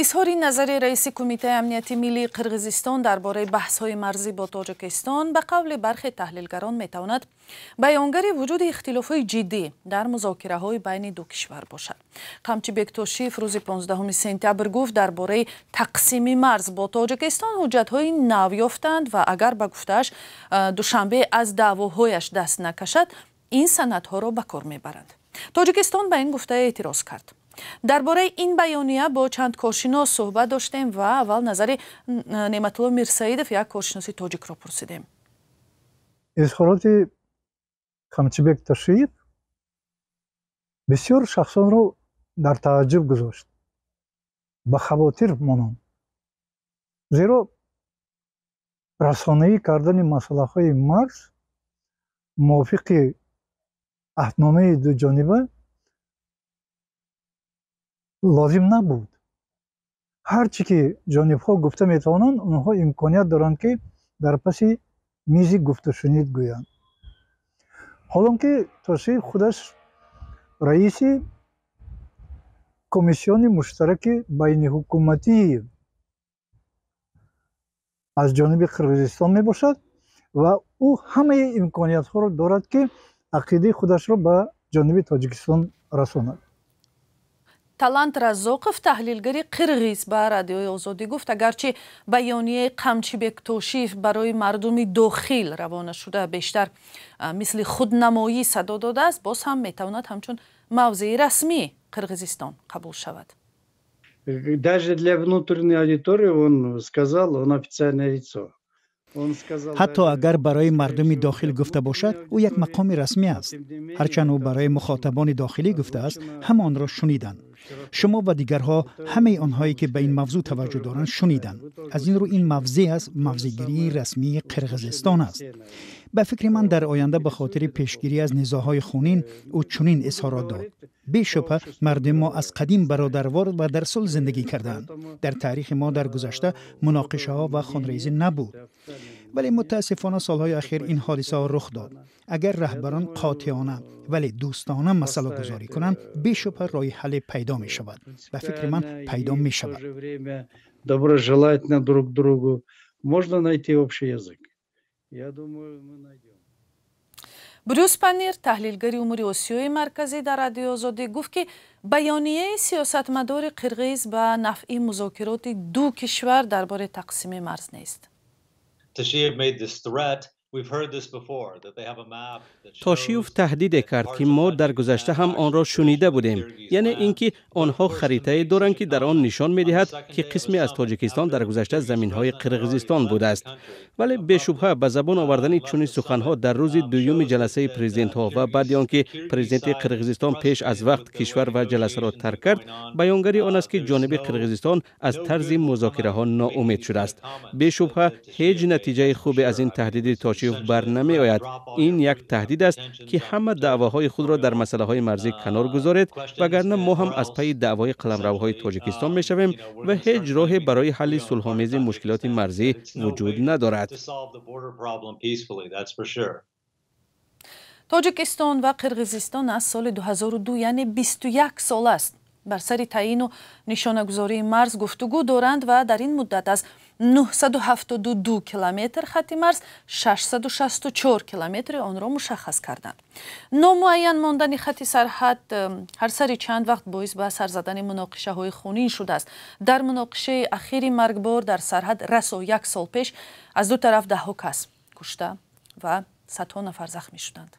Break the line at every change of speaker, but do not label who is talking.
Изҳори назари раиси Кумитаи амнияти миллии Қирғизистон дар бораи баҳсҳои марзӣ бо Тоҷикистон, ба қавли бархе таҳлилгарон, метавонад баёнгари вуҷуди ихтилофҳои ҷиддӣ дар музокираҳои байни ду кишвар бошад. Қамчибек Тошиев рӯзи 15 сентябр гуфт, дар бораи тақсими марз бо Тоҷикистон ҳуҷҷатҳои нав ёфтанд ва агар, ба гуфтааш, Душанбе аз даъвоҳояш даст накашад, ин санадҳоро ба кор мебаранд. Тоҷикистон ба ин гуфта эътироз кард. Дар бораи ин баёния бо чанд коршинос суҳбат доштем ва аввал назари Неъматулло Мирсаидов, як коршиноси тоҷикро, пурсидем.
Изҳороти Камчибек Тошиев бисёр шахсонро дар тааҷҷуб гузошт, ба хавотир мононд, зеро расонаӣ кардани масъалаҳои марз мувофиқи аҳдномаи дуҷониба лозим набуд. Ҳар чӣ ки ҷонибҳо гуфта метавонанд, онҳо имконият доранд, ки дар паси мизи гуфтушунид гӯянд. Ҳолон ки Тошиев худаш раиси комиссиони муштараки байниҳукуматии аз ҷониби Қирғизистон мебошад ва ӯ ҳамаи имкониятҳоро дорад, ки ақидаи худашро ба ҷониби Тоҷикистон расонад.
Талант Раззоқов, таҳлилгари қирғиз, ба Радиои Озодӣ гуфт, агарчи баёнияи Қамчибек Тошиев барои мардуми дохил равона шуда, бештар мисли худнамоӣ садо додааст, боз ҳам метавонад ҳамчун мавзеи расмии Қирғизистон қабул шавад.
Даже для внутренней аудитории он сказал, он официальное лицо.
Ҳатто агар барои мардуми дохил гуфта бошад, ӯ як мақоми расмӣ аст. Ҳарчанд ӯ барои мухотабони дохилӣ гуфтааст, ҳама онро шуниданд. Шумо ва дигарҳо, ҳамаи онҳое ки ба ин мавзӯъ таваҷҷӯҳ доранд, шуниданд. Аз ин рӯ ин мавзеъ аст, мавзеъгирии расмии Қирғизистон аст. Ба фикри ман, дар оянда ба хотири пешгирӣ аз низоъҳои хунин ӯ чунин изҳорот дод. Бешубҳа, мардуми мо аз қадим бародарвор ва дар сулҳ зиндагӣ кардаанд. Дар таърихи мо дар гузашта муноқишаҳо ва хунрезӣ набуд, вале мутаассифона солҳои ахир ин ҳодисаҳо рух дод. Агар раҳбарон қотеона, вале дӯстона масъалагузорӣ кунанд, бешубҳа роҳи ҳалле пайдо мешавад. Ба фикри ман, пайдо мешавад.
Доброжелательно друг другу, можно найти общий язык. Я думаю, мы найдем.
Брюс Панир, таҳлилгари умури Осиёи Марказӣ, дар Радиои Озодӣ гуфт, ки баёнияи сиёсатмадори қирғиз ба нафъи музокироти ду кишвар дар бораи тақсими марз нест.
Тошиев таҳдиде кард, ки мо дар гузашта ҳам онро шунида будем, яъне ин ки онҳо харитае доранд, ки дар он нишон медиҳад, ки қисме аз Тоҷикистон дар гузашта заминҳои Қирғизистон будааст. Вале бешубҳа, ба забон овардани чунин суханҳо дар рӯзи дуюми ҷаласаи президентҳо ва баъди он ки президенти Қирғизистон пеш аз вақт кишвар ва ҷаласаро тарк кард, баёнгари он аст, ки ҷониби Қирғизистон аз тарзи музокираҳо ноумед шудааст. Бешубҳа, ҳеҷ натиҷаи хубе аз ин таҳдиди Тошиев бар намеояд. Ин як таҳдид аст, ки ҳама даъвоҳои худро дар масъалаҳои марзӣ канор гузоред, вагарна мо ҳам аз пайи даъвои қаламравҳои Тоҷикистон мешавем ва ҳеҷ роҳе барои ҳалли сулҳомези мушкилоти марзӣ вуҷуд надорад.
Тоҷикистон ва Қирғизистон аз соли 2002, яъне 21 сол аст, бар сари таъину нишонагузории марз гуфтугӯ доранд ва дар ин муддат аз 972 километр хати марз 664 километри онро мушаххас карданд. Номуайян мондани хати сарҳад ҳар сари чанд вақт боис ба сар задани муноқишаҳои хунин шудааст. Дар муноқишаи ахири маргбор дар сарҳад расо як сол пеш аз ду тараф даҳҳо кас кушта ва садҳо нафар захмӣ шуданд.